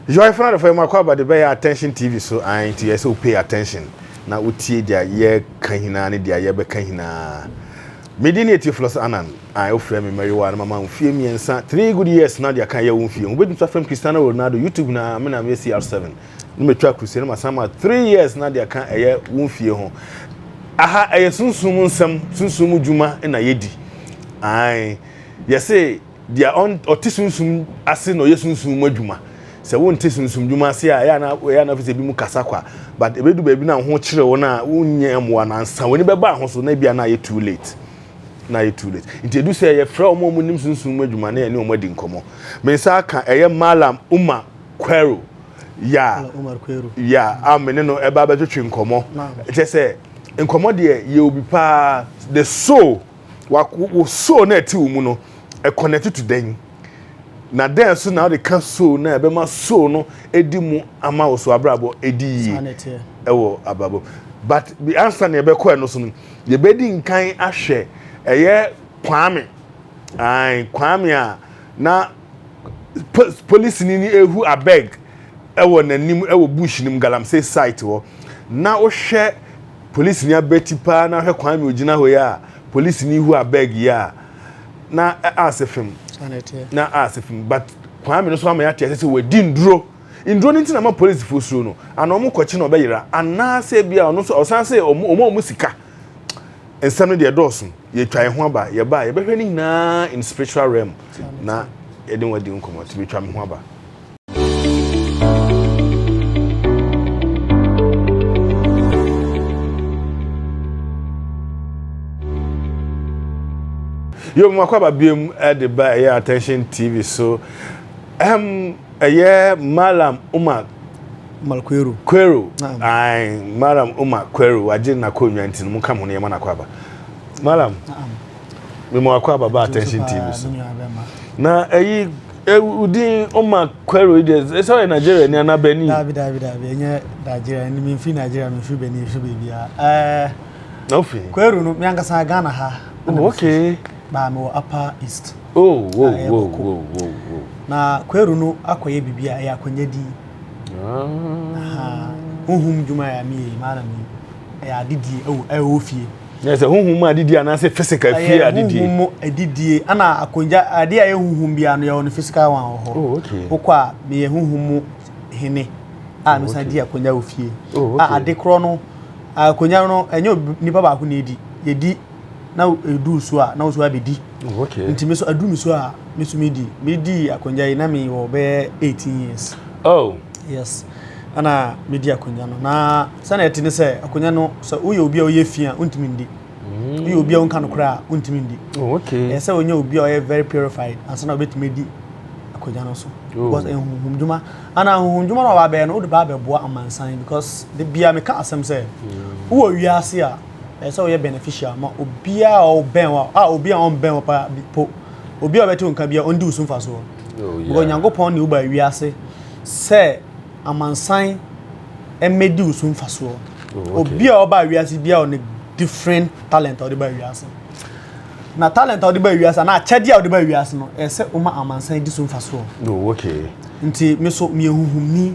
Joy fana de fɔ makɔ aba de bɛyɛ Attention TV so an nti yɛ sɛ wo pay attention na wotie deɛ yɛka nyinaa ne deɛ yɛbɛka nyinaa. Me din ne Theophilus Annan a wofrɛ me Mary wa na mama mfie mmiɛnsa, 3 good years na deɛ aka yɛ wo mfie ho. Wobɛtumi so afrɛ me Cristiano Ronaldo, YouTube na me na meyɛ CR7 na matwa akrusie na masan ma 3 years na deɛ aka ɛyɛ wo mfie ho. Aha ɛyɛ sunsum nsɛm, sunsum dwuma na yɛdi. Ae, yɛse deɛ ɔte sunsum ase na ɔyɛ sunsum mu adwuma. Sɛ wonte sunsum dwuma ase a, ɛyɛ ana fi sɛ ebi mu kasa kwa, but ebedu baabi na ho kyerɛ wo na wonyɛ mmoa na ansa w'ani bɛba ho so na ebi ana ayɛ too late, na ayɛ too late. Nti edu sɛ yɛfrɛ wɔn a wɔn nim sunsum mu adwuma na yɛne wɔn adi nkɔmɔ. Me nsa aka ɛyɛ Malam Umar Kwero ya. Umar Kwero. Ya, a me ne no ɛba abɛtwetwe nkɔmɔ. Kyɛ sɛ nkɔmɔ deɛ yɛ obi paa. The soul wa wo soul na ɛte wo mu no, ɛconnect to den na den so na ɔde ka soul na ɛbɛma soul no edi mu ama wo so abrabɔ edi yie. Saa na ɛteɛ. Ɛwɔ abrabɔ, but bi ansa na yɛbɛkɔ ɛno so no, yɛbɛdi nkan ahwɛ ɛyɛ Kwame ayi Kwame a na polisini ni ehu abeg ɛwɔ n'anim ɛwɔ bush nim galamsey site hɔ, na wohwɛ polisini abɛti paa na ahwɛ Kwame ogyina hɔ yi a polisini hu abeg yi a na ase fam. Saa na ɛteɛ. Na ase fam, but Kwame no so ama yɛate ase sɛ wadi nduro. Nduro no nti na ma polisifoɔ suro no ana ɔmo kɔkye na ɔbɛyera anaasɛ bi a ɔno nso ɔsan sɛ ɔmo sika nsɛm no deɛ dɔɔso. Yɛtwa yɛn ho aba, yɛba a yɛbɛhwɛ ne nyinaa in spiritual realm na yɛde wɔn adi nkɔmmɔ. Nti metwa me ho aba. Yo, mo akɔ aba biem ɛde ba ɛyɛ Attention TV so. Ɛyɛ Malam Umar Umar Kwero. Kwero. Naam. Ayi, Malam Umar Kwero wagye n'akonnwa nti no mo ka mo no yɛma n'akɔ aba. Malam, Naam. mo akɔ aba ba Attention TV so. Me nua bɛma. Na ɛyi ewudin Umar Kwero yi deɛ, ɛsɛ ɔyɛ Nigeria ni anaa Benin? Daabi, daabi, daabi. Ɛnyɛ Nigeria. Ni memfiri Nigeria, memfiri Benin, memfiri baabiara. Na ofi Kwero no, me ankasa Ghana ha. Oh, okay. Baa mewɔ Upper East. Oh, wo Ah, ɛyɛ wo Bawku. wo. Na Kwero no akɔyɛ biribi a ɛyɛ akonnwa din. Ah. Honhom dwuma a meyɛ yi, malam yi, ɛyɛ adedie ɛwɔ fie. Yɛ sɛ honhom mu adidie anaasɛ physical fie Ɛyɛ adidie? honhom mu adidie. Ana akonnwa adeɛ a ɛyɛ honhom biara no, yɛwɔ no physical one wɔ hɔ. Oh, okay. Wokɔ a, meyɛ honhom mu hene a mesan di akonnwa wɔ fie. Oh, A okay. ade korɔ no, akonnwa no ɛnyɛ nipa baako na edi. Yɛdi na edu so a na wo so abɛdi. Oh, okay. Nti me so aduru me so a me so medi. Medi akonnwa yi na me wɔ bɛyɛ 18 years. Oh. Yes. Ana medi akonnwa no. Na sɛnea ɛte ne sɛ akonnwa no, sɛ woyɛ obi a woyɛ fi a, wontumi ndi. Woyɛ obi a wonka nokorɛ a, wontumi ndi. Oh, okay. Ɛyɛ sɛ wonyɛ obi a ɔyɛ very purified ansa na wobɛtumi adi akonnwa no so. Oh. Because ɛyɛ honhom dwuma. Ana honhom dwuma no a wabɛyɛ no, wode ba abɛboa amansan, because de bia meka asɛm sɛ wowɔ wiase a, ɛyɛ sɛ woyɛ beneficial ma obiara a ɔbɛn wo a, obi a ɔmbɛn wo pa po, obi a ɔbɛte wo nka bia ɔndi wo so mfasoɔ. Oh, yeah. Because Nyankopɔn ne woba wiase sɛ amansan mmɛdi wo so mfasoɔ. Oh, okay. Obi a ɔba wiase bia ɔne different talent a ɔde ba wiase. Na talent a ɔde ba wiase anaa akyɛdeɛ a ɔde ba wiase no, ɛyɛ sɛ woma amansan di so mfasoɔ. Oh, okay. Nti me so meyɛ huhumni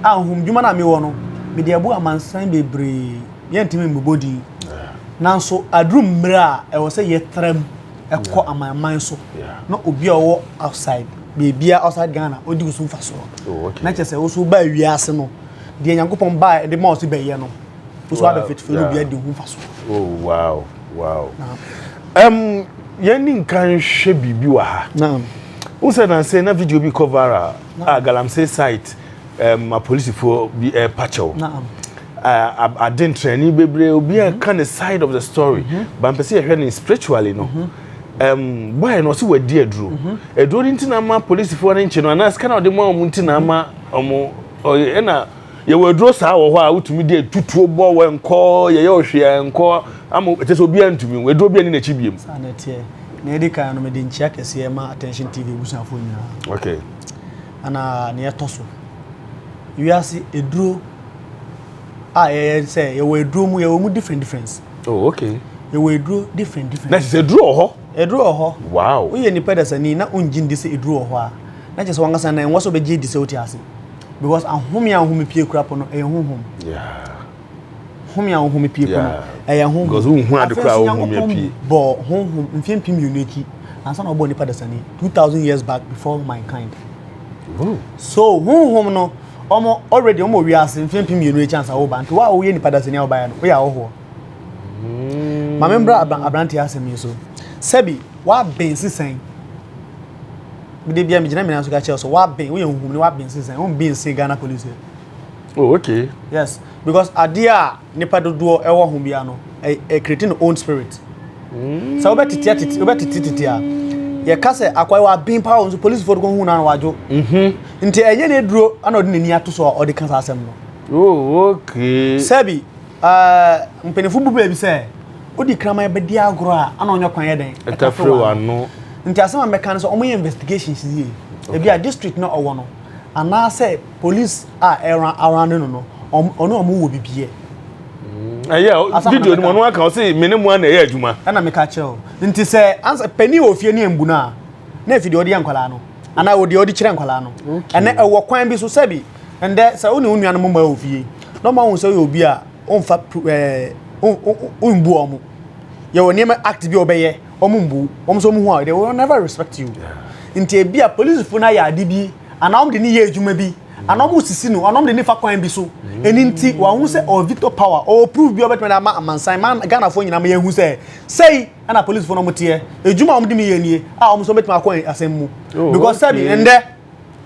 a huhum dwuma no a mewɔ no, mede abu amansan bebree, yɛntumi mmobɔ din, nanso aduru mmerɛ a ɛwɔ sɛ yɛtra mu ɛkɔ amanman so na obi a ɔwɔ outside beebia, outside Ghana, ɔdi wo so mfasoɔ. Oh, okay. Na kyerɛ sɛ wo so baa wiase no deɛ, Nyankopɔn baa ɛde ma wo sɛ bɛyɛ no, wo so abɛfɛtifɛ no obi adi ho mfasoɔ. Oh, wow. Yɛn ni nkan hwɛ biribi wɔ ha. Naam. Wo sɛ nansɛ na video bi kɔ viral a galamsey site apolisifoɔ bi ɛrepa kyɛw. Naam. Ade ntrani bebree, obi a ka ne side of the story. Ba mpɛ sɛ yɛhwɛ ne spiritually no. Boy no ɔsɛ wadi aduro. Aduro no nti na ama polisifoɔ no nkye no anaa sika na ɔde ma ɔmo nti na ama ɔmo ɔyɛ, ɛna yɛwɔ aduro saa wɔ hɔ a wotumi de tutuo bɔ wɔ nkɔ yɛyɛ ɔhwee a nkɔ ama ɛkyɛ sɛ obiara ntumi aduro bi ani n'akyi biem. Saa na ɛteɛ. Na ɛdi kan no, mede nkyia kɛseɛ ma Attention TV abusuafoɔ nyinaa. Ana nea ɛtɔ so, wiase eduro a yɛyɛ sɛ yɛwɔ eduro mu, yɛwɔ mu different difference. Oh, okay. Yɛwɔ eduro different different. Na kyerɛ sɛ aduro wɔ hɔ. Eduro wɔ hɔ. Woyɛ nipa dasani na wongye ndi sɛ eduro wɔ hɔ a, na kyerɛ sɛ wankasa na ɛnwɔ sɛ wobɛgye di sɛ wote ase. Because ahome a wohome pie kura po no ɛyɛ honhom. Home a wohome pie po no ɛyɛ honhom. Because wonhu ade kora a wohome pie. Bɔ honhom mfie 2000 akyi ansa na ɔbɔ nipa dasani 2000 years back before mankind. Ooh. So honhom no ɔmo already ɔmo wiase mfie 2000 akyi ansa woba nti wo a woyɛ nipa dasani a wobaeɛ no woyɛ ahɔhoɔ. Maame mbra aberanteɛ asɛm yi so. Sɛbi waben sisɛn. Mede bia megyina me nan so ka kyerɛ so waben woyɛ huhum ne waben sisɛn womben se Ghana police. Oh okay. Yes because adeɛ a nipa dodoɔ ɛwɔ ho bia no ɛ create no own spirit. Sɛ wobɛtete atete wobɛtete tete a yɛka sɛ akwae waben paa nso polisifoɔ de kɔhu no ano wadwo. Nti ɛnyɛ ne aduro ana ɔde n'ani ato so a ɔde ka saa asɛm no. Oh okay. Sɛbi Ɛɛ, mpanyinfo bu baabi sɛ, wodi kraman bɛdi agorɔ a, ana ɔnyɛ kwan yɛ dɛn? Ɛtafere w'ano. Nti asɛm a mɛka no sɛ wɔyɛ investigations yie. Ebi a district na ɔwɔ no, anaasɛ police a ɛra around no no, ɔne wɔn wɔ bibi yɛ. Ɛyɛ video no mu ɔno aka ɔse me ne mo ana ɛyɛ adwuma. Ɛna meka kyerɛ o. Nti sɛ ansa panin wɔ fie ne mbu no a, na efi deɛ ɔde yɛ nkwadaa no, anaa deɛ ɔde kyerɛ nkwadaa no. Ɛnɛ ɛwɔ kwan bi so sɛbi Ɛndɛ, sɛ wo ne wo nuanom mma wɔ fie na wɔahu sɛ woyɛ obi a womfa ɛɛ wombu wɔn, yɛwɔ nneɛma act bi a wɔbɛyɛ, wɔn mbu wo, wɔn nso wɔn hu a they will never respect you. Nti ebi a polisifo no ayɛ ade bi anaa wɔn de ne yɛ adwuma bi anaa wɔn sisi no anaa wɔn de ne fa kwan bi so. Ɛni nti wɔahu sɛ ɔwɔ veto power, ɔwɔ proof bi a ɔbɛtumi de ama amansan ma Ghanafoɔ nyinaa ma yɛahu sɛ sɛi ɛna polisifo no wɔn teɛ, adwuma a wɔn de me yɛ nie a wɔn nso wɔbɛtumi akɔ asɛm mu. Because sɛbi ɛndɛ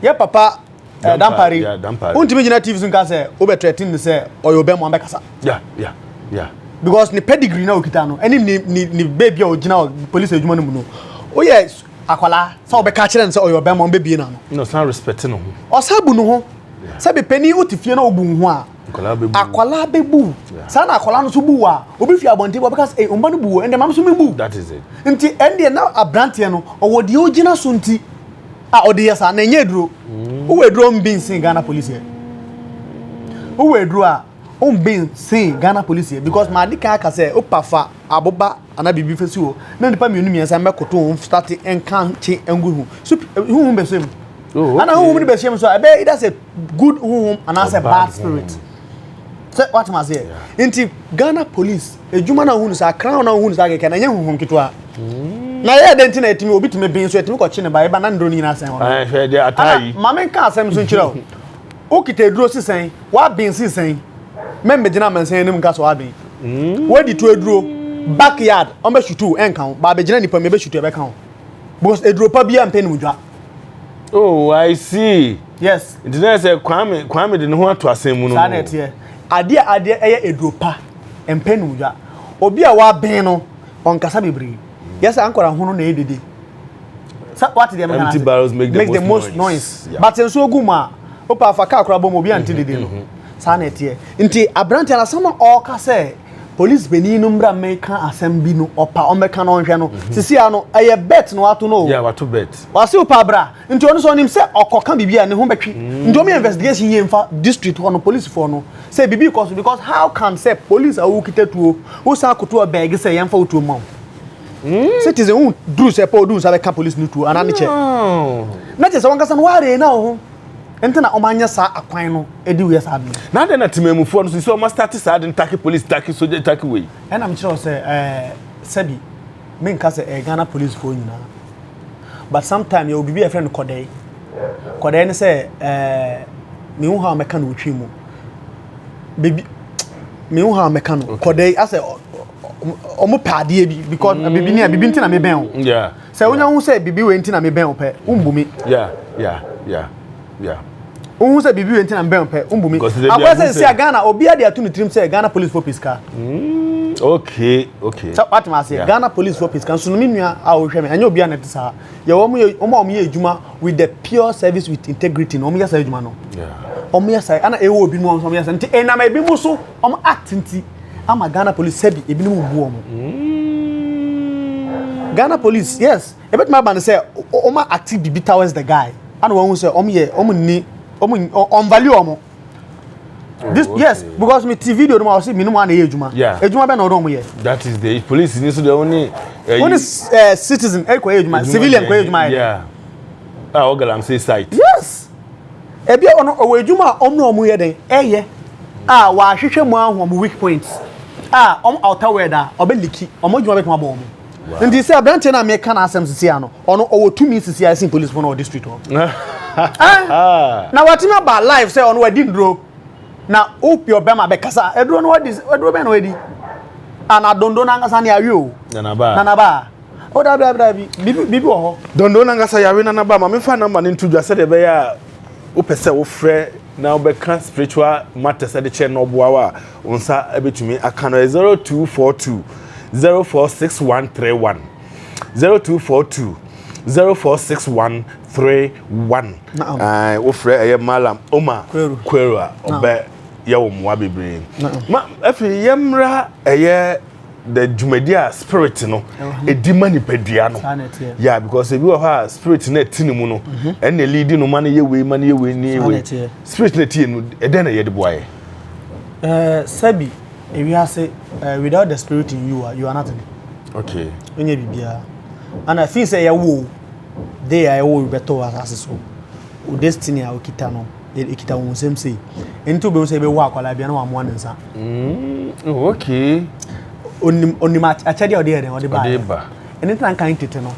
yɛ papa Eh, Dampare, wontumi gyina TV so nka sɛ wobɛtrɛten no sɛ ɔyɛ ɔbɛn mu abɛkasa. Because ne pedigree na okita no, ɛne ne ne ne baabi a ɔgyina wɔ police adwuma no mu no, woyɛ akwalaa sɛ wɔbɛka kyerɛ no sɛ ɔyɛ ɔbɛn mu ɔbɛbie n'ano. Na ɔsan respect ne ho. Ɔsan bu ne ho. Sɛ bepani wote fie na wobu wo ho a, akwalaa bɛbu. Saa na akwalaa no nso bu wo a, obi fi abɔnten ba ɔbɛka sɛ, ei, ɔmba no bu wo, ɛnde ma me nso membu. That is it. Nti ɛndeɛ na aberanteɛ no, ɔwɔ deɛ ɔgyina so nti. a ɔde yɛ saa na ɛnyɛ aduro wowɔ aduro mbi nsen Ghana police yɛ wowɔ aduro a wombi nsen Ghana police yɛ because maa di kan aka sɛ wopa fa aboba anaa biribi fɛ si hɔ na nipa mmienu mmiɛnsa mmɛkoto wɔn start nka nkye ngu ho so huhum bɛhyɛ mu oh, ana huhum no bɛhyɛ mu so a ɛbɛyɛ either sɛ good huhum anaasɛ bad spirit sɛ wate ma aseɛ nti Ghana police Edwuma na ohun saa, crown na ohun saa kɛkɛ na ɛnyɛ honhom ketewa. Na yɛ dɛn nti na ɛtumi obi tumi ben so ɛtumi kɔkye ne ba ɛba na nduro no nyinaa sɛn hɔ. Ɛɛ hwɛ deɛ ataa yi. Maame nka asɛm nso nkyerɛ o. Wokita aduro sisɛn, waben sisɛn. Mɛmbɛgyina amansan anim nka sɛ waben. Wadi to aduro backyard ɔmbɛsutu ɛnka ho. Ba abɛgyina nipa mu ɛbɛsutu ɛbɛka ho. Because aduro pa biara mpɛ nimdwa. Oh, I see. Yes. Nti na sɛ Kwame Kwame de ne ho ato asɛm mu no. Saa na ɛteɛ. Adeɛ adeɛ ɛyɛ aduro pa mpɛ nimdwa. Obi a waben no ɔnkasa bebree. Yɛ sɛ ankora ho no na ɛyɛ dede. Sɛ wate deɛ meka Empty barrels make the make the most most noise. noise. Yeah. But nsuo gu mu a wopa afa kaa koraa bɔ mu obi ante dede no. Saa na ɛteɛ. Nti aberanteɛ no asɛm a ɔreka sɛ Police panin no mbra mmɛka asɛm bi no ɔpa ɔmmɛka na ɔnhwɛ no mhm. sisi ano ɛyɛ bet na wato no o. Yeah, wato bet. Wase opa bra nti ɔno sɛ ɔnim sɛ ɔkɔka biribi a ne ho bɛtwe mm. nti ɔmo yɛ investigation yie nfa district hɔ no police foɔ no sɛ biribi kɔ so because how come sɛ police a wokita tuo wosan akoto ɔbɛɛge sɛ yɛmfa wo tuo ma wo. Mm. Citizen wo duru sɛ pɛ ɔdu nsa bɛka police no tuo anaa ne kyɛ. Na kyɛ sɛ wankasa no woaree na wo ho. Nti na ɔmo anyɛ saa akwan no de yɛ saa ade no. Na adɛn na temanmufoɔ no so sɛ ɔmo astate saa ade no take police take soja take wei. Ɛna mekyerɛ wo sɛ ɛɛ sɛbi menka sɛ ɛyɛ Ghana police foɔ nyinaa but sometime yɛwɔ biribi a yɛfrɛ no kɔdɛe. Kɔdɛe ne sɛ ɛɛ mehu how mɛka no wɔ twi mu. Biribi mehu how mɛka no kɔdɛe asɛ ɔmo pɛ adeɛ bi because mm. biribi ni a biribi nti na mebɛn wo. Yeah. Sɛ wonya hu sɛ biribi wei nti na mebɛn wo pɛ, wombu me. Yeah, yeah, yeah, yeah. Wohu sɛ biribi wei nti na mebɛn wo pɛ, wombu me. Akɔyɛ sɛ sisi a Ghana, obiara de ato ne tirim sɛ Ghana police fo pɛ sika. Mm, okay, okay. Sɛ wate ma aseɛ, Ghana police fo pɛ sika. Nso no me nua a wohwɛ me, ɛnyɛ obiara na ɛte saa. Yɛ wɔn yɛ wɔn a wɔn yɛ adwuma with the pure service with integrity no, wɔn yɛ saa adwuma no. Wɔn yɛ saa, ɛna ɛwɔ obi mu wɔn nso wɔn yɛ saa. Nti ɛnam ebi mu so, wɔn act nti. ama Ghana police sɛbi ebinom mbu wɔn. Ghana police yes ebetumi aba no sɛ wɔn ate bibi towards the guy ana wɔn ho sɛ wɔn yɛ wɔn ni wɔn wɔn value wɔn. This oh, okay. yes because mi ti video no ma ɔsi mi ni mu ana yɛ adwuma. Adwuma bɛ na ɔdɔn wɔn yɛ. That is the police ni so de wɔn ni. Wɔn ni eh, citizen ɛkɔ yɛ adwuma civilian kɔ yɛ adwuma yɛ. Yeah. Ah, ɔgalamsey site. Yes. Ebi ɔno ɔwɔ adwuma a ɔmo na ɔmo yɛ dɛn ɛyɛ a wahwehwɛ mu ahu ɔmo weak points a ɔmo outer world a ɔbɛ leaki ɔmo adwuma bɛtumi abɔ ɔmo. Nti sɛ aberanteɛ no a meka n'asɛm sisi ano ɔno ɔwɔ tumi sisi a ɛsen police fo na ɔwɔ district hɔ. Na watumi aba live sɛ ɔno wadi nduro na wopɛ ɔbɛma bɛkasa aduro no wadi aduro bɛn na wadi ana dondo n'ankasa ne awe o. Nanaba. Nanaba. O dabi dabi dabi bibi bibi wɔ hɔ. Dondo n'ankasa yare nanaba ma mefa number no nto dwa sɛdeɛ ɛbɛyɛ a wopɛ sɛ wofrɛ na wobɛka spiritual matters de kyerɛ na ɔboa wo a wo nsa bɛtumi aka no 0242 046131 0242 046131. Wofrɛ ɛyɛ Malam Omar Kwero a ɔbɛ yɛ wo mmoa bebree. Ma afei yɛmmra ɛyɛ the dwumadi a spirit no ɛdi ma nipadua no. Yeah, because ebi wɔ hɔ a spirit no ɛte ne mu no ɛna ɛleadi no ma no yɛ wei ma no yɛ wei ne yɛ wei. Spirit no ɛte yɛ no ɛdɛn na yɛde boa yɛ? Sɛbi ewiase without the spirit in you you are nothing. Okay. Wonyɛ biribiara. Ana fi sɛ yɛwo day a yɛwo bɛtɔ asase so wo destiny a okita no ekita wo nsam sei. Nti wobɛhu sɛ yɛbɛwo akwadaa bia na wamoa ne nsa. Oh, okay. Onim onim akyɛdeɛ a ɔde yɛ dɛn ɔde ba. Ɔde ba. Ɛno nti na nka tete no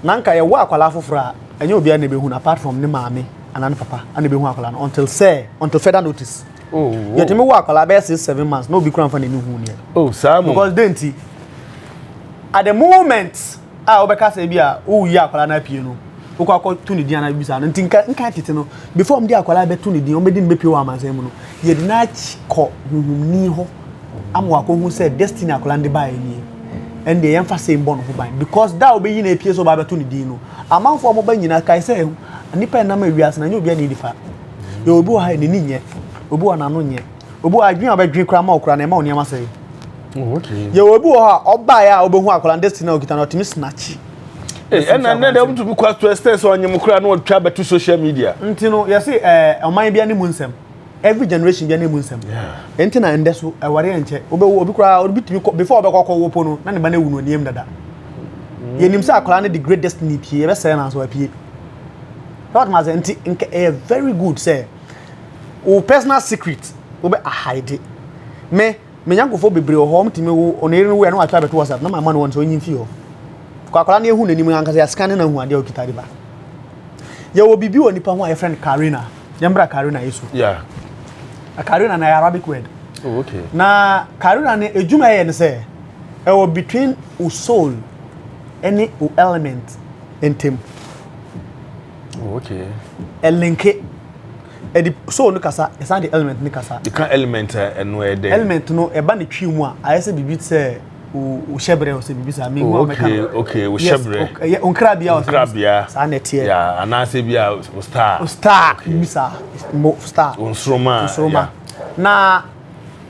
na nka yɛwo akwadaa foforɔ a ɛnyɛ obiara na ɛbɛhu no apart from ne maame anaa ne papa ana ɛbɛhu akwadaa no until sɛ until further notice. Oh, oh. Yɛtumi wo akwadaa bɛyɛ 6 7 months na obi kura nfa n'ani hu neɛ. Oh, saa mo. Because den ti at the moment a wobɛka sɛ bi a woyi akwadaa no apue no wokɔ akɔto ne din anaa bisa no nti nka nka tete no before ɔmo de akwadaa bɛto ne din ɔmo bɛdi ne bɛpue wɔ amansan mu no yɛde no akɔ huhumni hɔ ama wakɔhu sɛ destiny akwadaa no de baeɛ nie ɛndeɛ yɛmfa sɛ mbɔ ne ho ban because da a wobɛyi no apue sɛ ɔba abɛto ne din no amanfoɔ a wɔba nyinaa kae sɛ nipa ɛnam awiase na nyɛ obiara na ɛdi fa yɛ obi wɔ ha n'ani nyɛ obi wɔ n'ano nyɛ obi wɔ adwene a ɔbɛdwene koraa ma ɔkora na ɛma ɔnneɛma sɛe. Oh, okay. Yɛ obi wɔ hɔ a ɔbaeɛ a wobɛhu akwadaa no destiny a ɔkita no ɔtumi snatch. Ɛna ɛnɛ deɛ wotumi kɔ ato extent sɛ ɔnyem koraa na ɔtwa bɛto social media. Nti no yɛse ɔman bia ne mu nsɛm every generation bia ne mu nsɛm. Nti na ɛndɛ so ɛware nkyɛ wobɛwo obi koraa obi tumi kɔ before ɔbɛkɔ akɔwo po no na ne ba no awu no ɔniem dada. Yɛnim sɛ akwadaa no de great destiny pie yɛbɛsɛe no anso apue. Sɛ wɔtuma sɛ nti nka ɛyɛ very good sɛ wo personal secret wobɛ ahide me me nyankofoɔ bebree wɔ hɔ ɔmo tumi wo ɔno yere no wo yɛ na watwa abɛto WhatsApp na ma ama no wɔn sɛ ɔnyi mfi hɔ kɔ akwadaa no ehu n'anim ankasa yɛascan ne na hu adeɛ a ɔkita de ba. Yɛwɔ biribi wɔ nipa ho a yɛfrɛ no karina. Yɛmbra karina yi so. Karina na yɛ Arabic word. Oh, okay. Na karina no edwuma ɛyɛ ne sɛ ɛwɔ between wo soul ɛne wo element ntem. Oh, okay. Ɛlinke ɛde soul no kasa ɛsan de element no kasa. Ɛka element a ɛno ɛyɛ dɛn? Element no ɛba ne twi mu a ayɛ sɛ biribi te sɛ wo hyɛbrɛ sɛ biribi saa mi hu a mɛka no. Okay, wo hyɛbrɛ. Yes, nkrabea. Nkrabea. Saa na ɛteɛ. Yeah, anaasɛ bi a wo star. Wo star biribi saa mo star. Wo nsoroma. Nsoroma. Na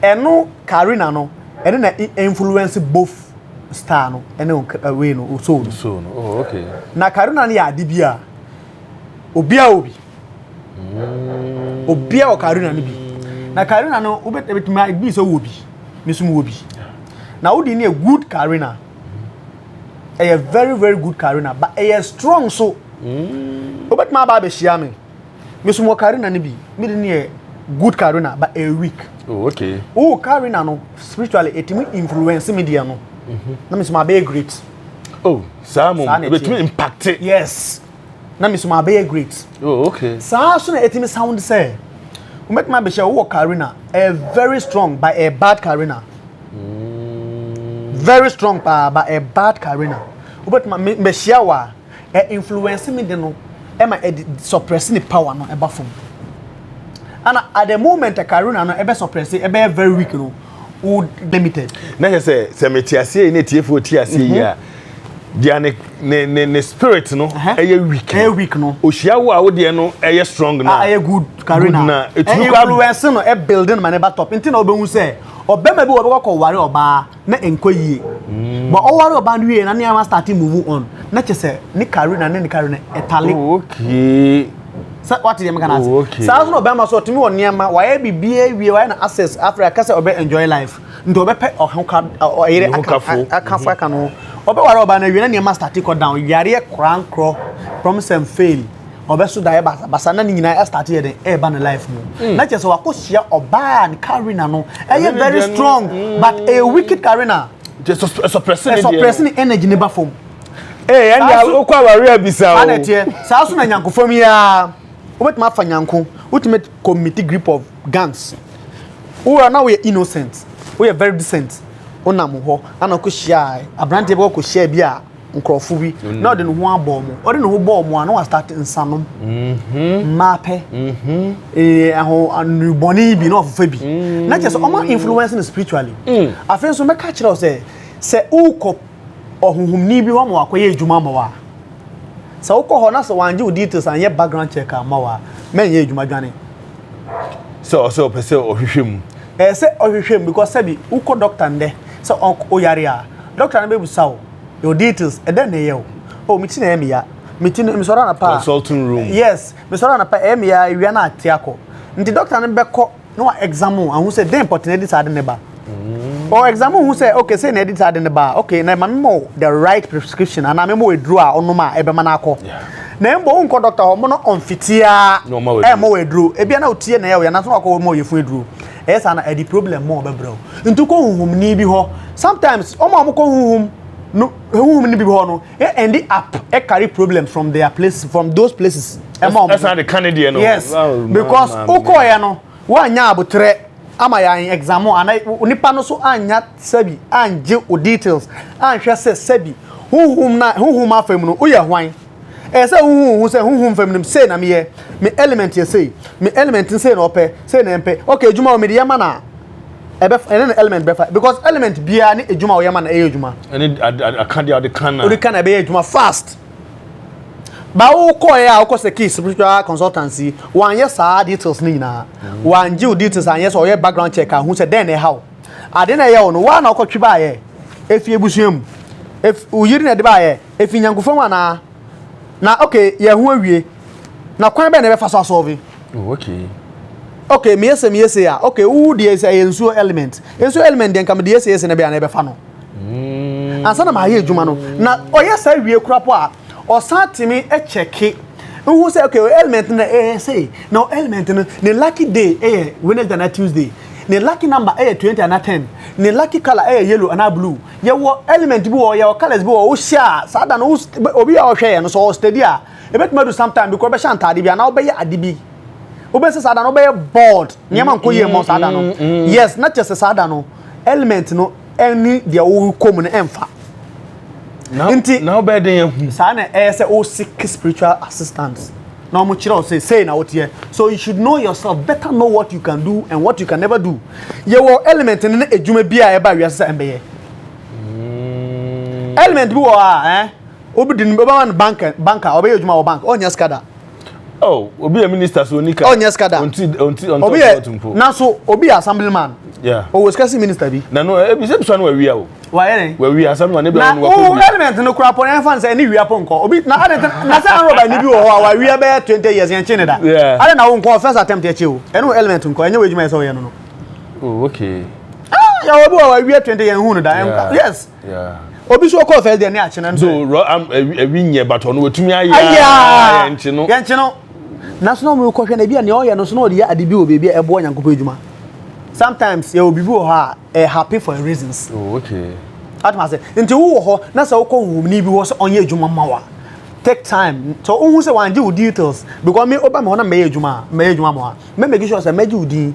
ɛno karina no ɛno na influence both star no ɛne wei no soul no. Soul no, oh okay. Na karina no yɛ ade bi a obiara wɔ bi. Obiara wɔ karina no bi. Na karina no wobɛtumi bi sɛ wɔ bi me nso wɔ bi. Na wode ne yɛ good karina. Ɛyɛ very very good karina but ɛyɛ strong so. Wobɛtumi aba abɛhyia me. Me nso wɔ karina no bi. Me de ne yɛ good karina but ɛyɛ weak. Oh, okay. Wo karina no spiritually ɛtumi influence me deɛ no. Na me nso ma bɛyɛ great. Oh, saa mo ɛbɛtumi impact. Yes. Na me nso ma bɛyɛ great. Oh, okay. Saa so na ɛtumi sound sɛ wobɛtumi abɛhyia wowɔ karina ɛyɛ very strong but ɛyɛ bad karina. Very strong paa but ɛyɛ bad karina. Wobɛtumi mbɛhyia wɔ a ɛ influence me de no ɛma ɛde suppress ne power no ɛba fam. Ana at the moment karina no ɛbɛ suppress ɛbɛyɛ very weak no wo limited. Na kyerɛ sɛ sɛ mete aseɛ yi na etiefoɔ te aseɛ yi a deɛ ne spirit no ɛyɛ weak. Ɛyɛ weak no. Ohyia wo a wo deɛ no ɛyɛ strong na. A ɛyɛ good karina. Good na etumi kɔ influence no ɛ building ma ne ba top nti na ɔbɛhu sɛ ɔbɛma bi wɔ bɛkɔ kɔ ware ɔbaa na nkɔ yie. But ɔware ɔbaa no wie na nneɛma start move on na kyerɛ sɛ ne karina ne ne karina ɛtale. Oh, okay. Sɛ wate deɛ meka no ase. Oh, okay. Saa nso na ɔbɛrima so ɔtumi wɔ nneɛma wayɛ biribiara wie wayɛ no access afei aka sɛ ɔbɛ enjoy life nti ɔbɛpɛ ɔhoka ɔyere aka akafo aka no ho ɔbɛware ɔbaa no awie na nneɛma start kɔ down yareɛ korankorɔ promise and fail. Ɔbɛso daeɛ basabasa na ne nyinaa ɛstart yɛ den ɛreba ne life mu. Na kyerɛ sɛ wakɔhyia ɔbaa a ne carina no ɛyɛ very strong but ɛyɛ wicked carina. Ɛsɔprɛse ne deɛ. Ɛsɔprɛse ne energy ne ba fam. Ee ɛnna wokɔ awari abisa o. Saa na ɛteɛ. Saa so na nyanko fam yi ara wobɛtumi afa nyanko wotumi commit group of gangs. Wowura na woyɛ innocent woyɛ very decent wonam hɔ ana wokɔhyia aberanteɛ bi kɔhyia bi a nkurɔfo bi na ɔde ne ho abɔ wɔn ɔde ne ho bɔ wɔn a na wasitate nsanom mmaa pɛ ee ɛho nnubɔne bi na ɔfefa bi na kyerɛ sɛ ɔma influence no spiritually afei nso mɛka kyerɛ wo sɛ sɛ wokɔ ɔhohomni bi hɔ ma wakɔyɛ adwuma ma wo a sɛ wokɔ hɔ na sɛ wangye wo details anyɛ background check amma wo a mɛnyɛ adwuma dwane. Sɛ ɔsɛ ɔpɛ sɛ ɔhwehwɛ mu. Ɛyɛ sɛ ɔhwehwɛ mu because sɛbi wokɔ doctor ndɛ sɛ ɔyare a doctor no bɛbusa wo Your details, ɛdɛn na ɛyɛ wo? Oh, me ti na ɛyɛ me ya. Me ti no, mesɔre anɔpa a. Consulting room. Yes, mesɔre anɔpa ɛyɛ me ya, awia na ate akɔ. Nti doctor no bɛkɔ na wa exam wo, ahu sɛ dɛn pɔtee na ɛde saa ade no ba. Ɔ exam wo hu sɛ, okay, sei na ɛde saa ade no ba a, okay, na ma mema wo the right prescription anaa mema wo aduro a wonom a ɛbɛma no akɔ. Na mmom wonkɔ doctor hɔ, mo no ɔmfitiaa ɛmmɔ wo aduro. Ebia na wo ti na ɛyɛ wo ya, nanso na wakɔ ma wo yafunu aduro. Ɛyɛ saa na ɛde problem ma ɔbɛbrɛ wo. Nti wokɔ honhomni bi hɔ, sometimes wɔn a wɔkɔ honhom no honhom no bi hɔ no, e end up e carry problem from their place from those places. Ɛma wɔn. Ɛsan de ka ne deɛ no. Yes, because wokɔɔyɛ no, woanya abotrɛ ama yɛn exam ana nipa no so anya sɛbi angye wo details anhwɛ sɛ sɛbi honhom na honhom afa mu no woyɛ hwan. Ɛyɛ sɛ wohu wo ho sɛ honhom fam no sei na meyɛ, me element yɛ sei, me element no sei na ɔpɛ, sei na ɛmpɛ. Okay, adwuma wɔ mede yɛ ma no a, ɛbɛfa, ɛne ne element bɛfa because element biara ne adwuma a ɔyɛ ma no ɛyɛ adwuma. Ɛne akadeɛ a ɔde ka no. Ɔde ka no ɛbɛyɛ adwuma fast. Ba wo kɔɛ a wokɔ sɛ key spiritual consultancy, wanyɛ saa details no nyinaa. Wangye wo details anyɛ sɛ ɔyɛ background check a hu sɛ dɛn na ɛha wo. Ade na ɛyɛ wo no, woa na wokɔtwe baayɛ. Efi abusua mu. Efi, wo yere na ɛde baayɛ. Efi nyankofo mu anaa? Na okay, yɛ ho awie. Na kwan bɛn na ɛbɛfa so asɔlve? Oh, okay. Okay, meyɛ sɛ meyɛ sei a, okay, wo deɛ sɛ ɛyɛ nsuo element. Nsuo element deɛ nka mede yɛ sei sei na ɛbɛyɛ na ɛbɛfa no. Ansa na mayɛ adwuma no. Na ɔyɛ saa wie kora po a, ɔsan tumi kyɛke. Nhu sɛ okay, element no ɛyɛ sei. Na element no, ne lucky day ɛyɛ Wednesday anaa Tuesday. Ne lucky number ɛyɛ 20 anaa 10. Ne lucky color ɛyɛ yellow anaa blue. Yɛwɔ element bi wɔ hɔ, yɛwɔ colours bi wɔ hɔ, wohyɛ a, saa da no, wo obi a ɔhwɛ yɛn no, sɛ ɔwɔ steady a, ebetumi adu sometime bi koraa wobɛhyɛ ntaade bi anaa wobɛyɛ ade bi. Wobɛsɛ saa da no wobɛyɛ bored, nneɛma nkɔ yie mmɔ saa da no. Yes, na kyerɛ sɛ saa da no, element no ɛne deɛ wokɔ mu no ɛmfa. Nti, na wobɛyɛ den ahu. Saa na ɛyɛ sɛ wo seek spiritual assistance. Na wɔn kyerɛ wo sɛ sei na woteɛ. So you should know yourself, better know what you can do and what you can never do. Yɛwɔ element no ne adwuma bi a ɛba wiase sɛ ɛmbɛyɛ. Element bi wɔ hɔ a, eh, obi di no obɛma no bank bank a ɔbɛyɛ adwuma wɔ bank, ɔnyɛ sika da. Oh, obi yɛ minister so oni ka. Ɔnyɛ sika da. Onti onti onti Obi yɛ nanso obi yɛ assemblyman. Yeah. Ɔwɔ sika si minister bi. Na no ebi sɛ bisa no wawia o. Wayɛ dɛn? Wawia assemblyman ne bi Na no wo wakɔ wia. element no kura pɔ yɛn fa no sɛ ɛne wia pɔ nkɔ. Obi na adɛn nti na sɛ anrɔba ni bi wɔ hɔ a wawia bɛyɛ 20 years yɛn kye ne da. Yeah. Adɛn na wo nkɔ first attempt yɛ kye o. Ɛne wo element nkɔ ɛnyɛ wo adwuma yɛ sɛ ɔyɛ no no. Oh, okay. Ah, yɛ obi wɔ wawia 20 yɛn hu no da. Yeah. Yes. Yeah. Obi so ɔkɔɔ first deɛ ne akye no. So rɔ am ewi nyɛ but ɔno watumi ayɛ. Ayɛ. Yɛn kye no. Yɛn kye no. Nanso na wɔn kɔhwɛ no ebi a nea ɔyɛ no so na ɔde yɛ ade bi wɔ baabi a ɛboa Nyankopɔn adwuma. Sometimes yɛwɔ biribi wɔ hɔ a ɛyɛ happy for reasons. Oh, okay. Atoma sɛ nti wowɔ hɔ na sɛ wokɔ honhomni bi hɔ sɛ ɔnyɛ adwuma ma wa take time so wohu sɛ wangye wo details because me woba me hɔ na mɛyɛ adwuma a mɛyɛ adwuma ma wa mɛ make sure sɛ mɛgye wo din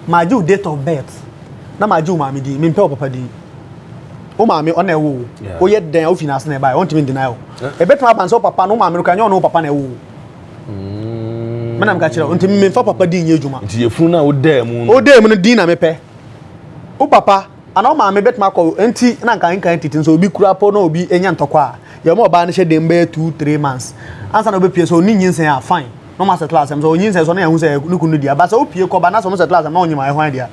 magye wo date of birth na magye wo maame din mempɛ wo papa din wo maame ɔna ɛwo wo woyɛ dɛn a wofi n'ase na ɛbaeɛ ɔntumi ndeny wo ɛbɛtumi aba sɛ wo papa no wo maame no kora nyɛ ɔne wo papa na ɛwo wo mena meka kyerɛ wo nti memfa papa din nyɛ adwuma nti yɛfunu no a wodaa mu no wodaa mu no din na mepɛ wo papa anaa wo maame bɛtumi akɔ nti na nka nka titi nso obi kura po na obi nya ntɔkwa a yɛma ɔbaa no hyɛ den bɛyɛ 2 3 months ansa na wobɛpie sɛ ɔni nyinsɛn a fine na ɔma settle asɛm sɛ ɔnyinsɛn so na yɛhu sɛ ne kunu no dia ba sɛ wopie kɔba na sɛ ɔmo settle asɛm na ɔnyim ayɛ hwan dea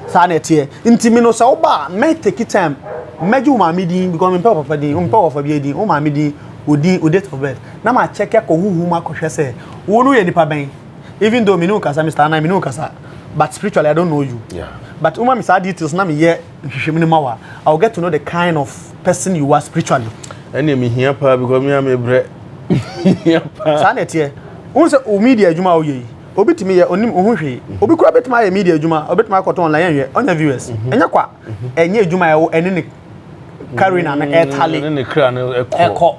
saa na ɛteɛ nti mi no sɛ woba a mɛ take time mɛgye wo maame din because mempɛ wo papa din mempɛ wo wɔfa bi din wo maame din wo din wo date of birth na ma check akɔ huhu mu akɔhwɛ sɛ wo no yɛ nipa bɛn even though me ne wo kasa Mr. Anan me ne wo kasa but spiritually I don't know you yeah. but woma me saa details na meyɛ nhwehwɛmu no ma wa I will get to know the kind of person you are spiritually. Ɛnna mehia paa because me a mebrɛ. Saa na ɛteɛ. Wohu sɛ wo media adwuma a woyɛ yi, obi tumi yɛ, onim wo ho hwee. Obi koraa bɛtumi ayɛ media adwuma, obɛtumi akɔtɔ online yɛnhwɛ, ɔnya viewers. Ɛnyɛ kwa. Ɛnyɛ adwuma a ɛwɔ ɛne ne carina no ɛtale. Ɛne ne kra no ɛkɔ. Ɛkɔ.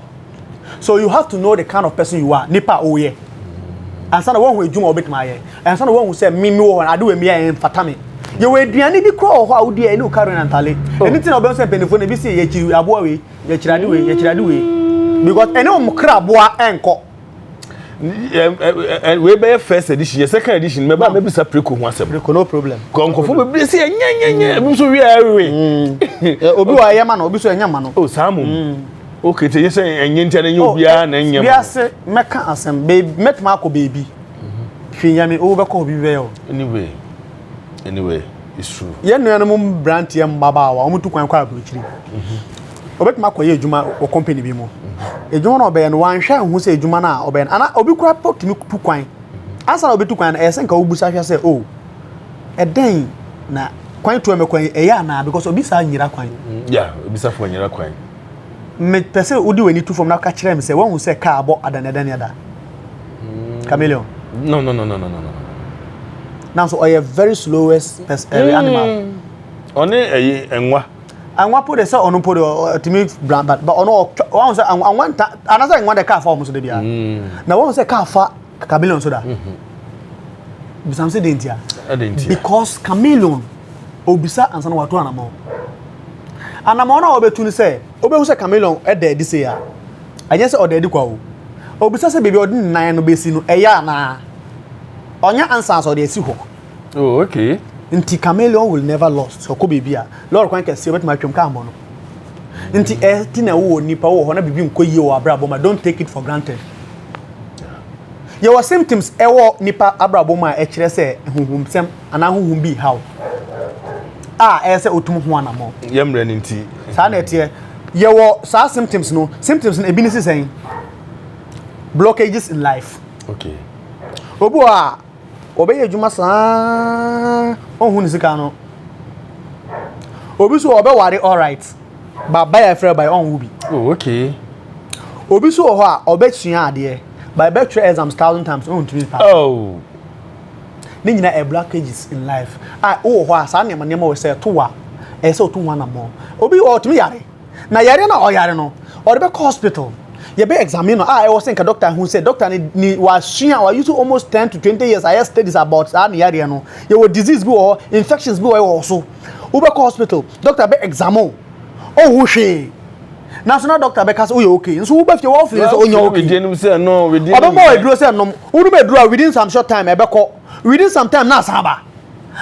So you have to know the kind of person you are, nipa a woyɛ. Ansa na woahu adwuma a wobɛtumi ayɛ. Ansa na woahu sɛ me mewɔ hɔ no, ade wɔ mi a ɛmfata me. Yɛwɔ aduane bi koraa wɔ hɔ a wodi a ɛne wo carina ntale. Ɛno nti na wobɛhu sɛ mpanimfoɔ no ebi se yɛkyiri aboa wei. Yɛkyerɛ ade wei, yɛkyerɛ ade wei. Because ɛne wɔn kra aboa ɛnkɔ. Wei bɛyɛ first edition, yɛ second edition, mɛba mɛbisa preko ho asɛm. Preko no problem. Kɔ nkɔfo bebree sɛ ɛnyɛ nyɛ nyɛ, ebi nso wi a ɛwe. Obi wɔ ɛyɛ ma no, obi nso ɛnyɛ ma no. Oh saa mo. Okay, te yɛ sɛ ɛnyɛ ntia na ɛnyɛ obiara na ɛnyɛ ma. Wiase mɛka asɛm, beebi mɛtuma akɔ beebi. Hwee nyame, o bɛkɔ obi bɛyɛ o. Anyway, anyway. It's true. Yɛn nuanom mmeranteɛ mmabaawa, wɔtu kwan kɔ aburokyiri. Obetumi akɔyɛ adwuma wɔ company bi mu. Adwuma no a ɔbɛyɛ no, wanhwɛ anhu sɛ adwuma no a ɔbɛyɛ no, anaa obi koraa po tumi tu kwan. Ansa na obetu kwan no, ɛyɛ sɛ nka wobisa hwɛ sɛ, oh, ɛdɛn na kwan tu a mɛkwan yi, ɛyɛ anaa? Because obi saa nyira kwan. Yeah, obi sa fo nyira kwan. Mepɛ sɛ wode w'ani to fam na ka kyerɛ me sɛ woahu sɛ kaa abɔ adanedane ada. Chameleon. No, no, no, no, no, no, no. Nanso ɔyɛ very slowest person, mm. animal. Ɔne ɛyi nwa. Anwa po de sɛ ɔno po de ɔtumi bra but but ɔno ɔtwa wɔn sɛ anwa nta anasɛ nwa de kaa fa wɔn so de bia. Na wɔn sɛ kaa fa chameleon so da. Bisam sɛ de ntia. Because chameleon obisa ansa na wato anamɔ. Anamɔ no a ɔbɛtu no sɛ wobɛhu sɛ chameleon ɛda adi sei a ɛnyɛ sɛ ɔda adi kwa o. Obisa sɛ baabi a ɔde ne nan no bɛsi no ɛyɛ anaa. Ɔnyɛ ansa sɛ ɔde asi hɔ. Oh, okay. Nti chameleon will never lost. Ɔkɔ baabi a lɔre kwan kɛseɛ ɔbɛtumi atwam kaa mmɔ no. Nti ɛti na wowɔ nipa wowɔ hɔ na biribi nkɔ yie wɔ abrabɔ mu a don't take it for granted. Yɛwɔ symptoms ɛwɔ nipa abrabɔ mu a ɛkyerɛ sɛ huhumsɛm anaa huhum bi haw a ɛyɛ sɛ otum ho anammɔn. Yɛ mmerɛ no nti. Saa na ɛteɛ. Yɛwɔ saa symptoms no. Symptoms no ebi ne sisɛn. Blockages in life. Okay. Obi wɔ a ɔbɛyɛ adwuma saa ɔnhu ne sika no. Obi nso ɔbɛware alright ba ba yɛ frɛ ba ɔnwo bi. Oh, okay. Obi nso wɔ hɔ a ɔbɛsua adeɛ ba ɛbɛtwerɛ exams thousand times ɔntumi pa. Oh. Ne nyinaa ɛ blockages in life a wowɔ hɔ a saa nneɛma nneɛma wɔ sɛ ɛto wa ɛyɛ sɛ ɔto ho anammɔn. Obi ɔtumi yare. Na yare no a ɔyare no, ɔde bɛkɔ hospital. Yɛbɛ examine no a ɛwɔ sɛ nka doctor hu sɛ doctor ne ne wasua wa use almost 10 to 20 years ayɛ studies about saa ne yareɛ no. Yɛwɔ disease bi wɔ hɔ, infections bi wɔ hɔ so. Wobɛkɔ hospital, doctor bɛ examine wo. Ɔnhu hwee. Nanso na doctor bɛka sɛ woyɛ okay. Nso woba fie wɔn feel sɛ onyɛ okay. Ɔbɛma wɔ aduro sɛ nom. Wonom aduro a within some short time ɛbɛkɔ. Within some time na asan aba.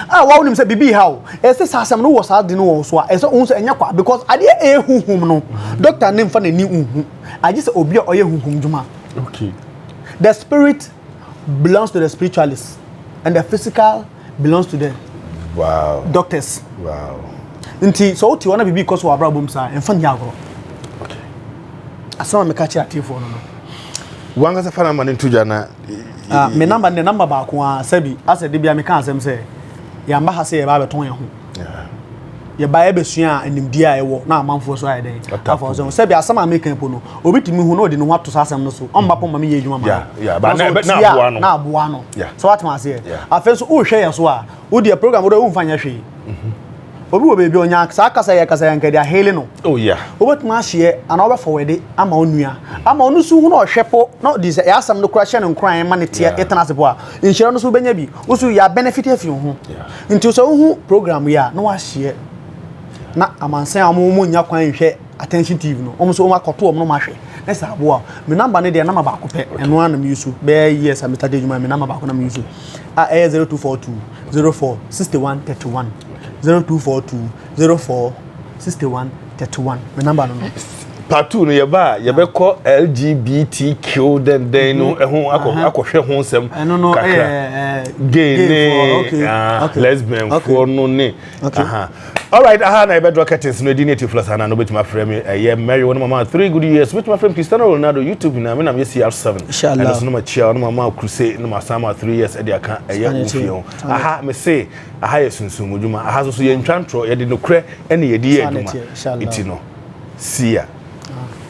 A wa wonim sɛ biribi reha wo. Ɛsɛ sɛ saa asɛm no wɔ saa ade no wɔ wo so a, ɛsɛ sɛ wohu sɛ ɛnyɛ kwa because adeɛ a ɛyɛ huhum no, doctor ne mfa n'ani nhu. Agye sɛ obi a ɔyɛ huhum dwuma. Okay. The spirit belongs to the spiritualist and the physical belongs to the wow. doctors. Wow. Nti sɛ wote hɔ na biribi kɔ so wɔ abrabɔ mu saa, mfa nyɛ agorɔ. Okay. Asɛm a meka kyerɛ atiefoɔ no no. Wankasa fa namba no nto dwa na. Ah, me namba no namba baako a sɛbi asɛ de bia meka asɛm sɛ yɛamba ha sɛ yɛba abɛtɔn yɛn ho. Yɛba yɛbɛsua nimdeɛ a ɛwɔ na amanfoɔ so ayɛ dɛn afa sɛ sɛbi asɛm a meka mpo no obi tumi hu na ɔde ne ho ato saa asɛm no so ɔmba pɔ ma meyɛ adwuma ma no na aboa no sɛ woatema aseɛ. Afei nso wohwɛ yɛn so a wodeɛ program wode womfa nyɛ hwee. Obi wɔ baabi a ɔnya saa kasa yɛ kasa yɛ nka de ahele no. Oh yeah. Wobɛtumi ahyeɛ anaa wobɛfɔwɛde ama wo nua. Ama ɔno nso hu na ɔhwɛ po na ɔde sɛ asɛm no kora hyɛ no nkuran ma ne teɛ ɛtena ase po a nhyira no so wobɛnya bi. Wo so yɛ benefit afi wo ho. Nti sɛ wohu program yi a na wahyeɛ na amansan a wɔn wɔn nya kwan nhwɛ attention TV no wɔn nso wɔn akɔto wɔn no mahwɛ na sɛ aboa me namba no deɛ namba baako pɛ ɛno ara na me use bɛyɛ years a me start adwuma me namba baako na me use a ɛyɛ 0242 04 61 31 0242 04 61 31 me number no no. Part 2 no yɛba a yɛbɛkɔ LGBTQ dɛndɛn no mhm. ɛho akɔ akɔhwɛ ho nsɛm kakra gay ne ah, lesbian foɔ no ne aha alright aha na yɛbɛdrɔ curtains no ɛdi ne atiefo saa na no wobɛtumi afrɛ me ɛyɛ Mary wo ne mama 3 good years wobɛtumi afrɛ me Cristiano Ronaldo YouTube na me nam yɛ CR7 ɛno so no makyia wo ne mama crusade ne masan ma 3 years ɛde aka ɛyɛ wo fie ho aha me se aha yɛ sunsum mu dwuma aha so so yɛntwa ntorɔ yɛde nokorɛ ɛne yɛde yɛ adwuma ɛti no see ya. Ah.